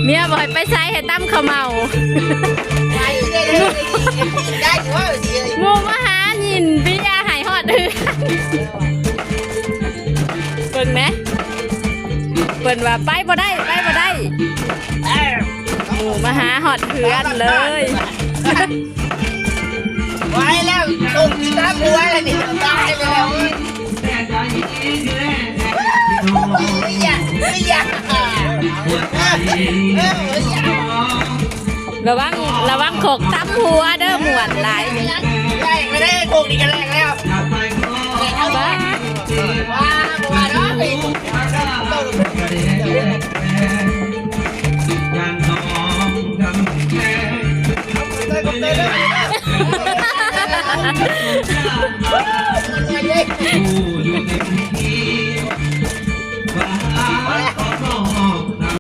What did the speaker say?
ເມຍບໍ່ໃຫ້ໄປໃສ ໃຫ້ຕຳເຂົ້າເໝົາ. ໄດ້ເດີ ໄດ້ເດີ ໝູ່ມາຫາຍິນເບຍໃຫ້ຮອດເຮືອນ. ເບິ່ງແມະ ເພິ່ນວ່າໄປບໍ່ໄດ້ ໄປບໍ່ໄດ້. ໝູ່ມາຫາຮອດເຮືອນເລີຍ. ໄວ້ແລ້ວ ຕົກຕາມຫົວແລ້ວນີ້ ຕາຍໄປແລ້ວເອີຍ. ລະວັງ ລະວັງຄົກຕຳຫົວເດີ ມ່ວນຫຼາຍ. ແລກໄປເດີ ຄົກນີ້ກະແລກແລ້ວ.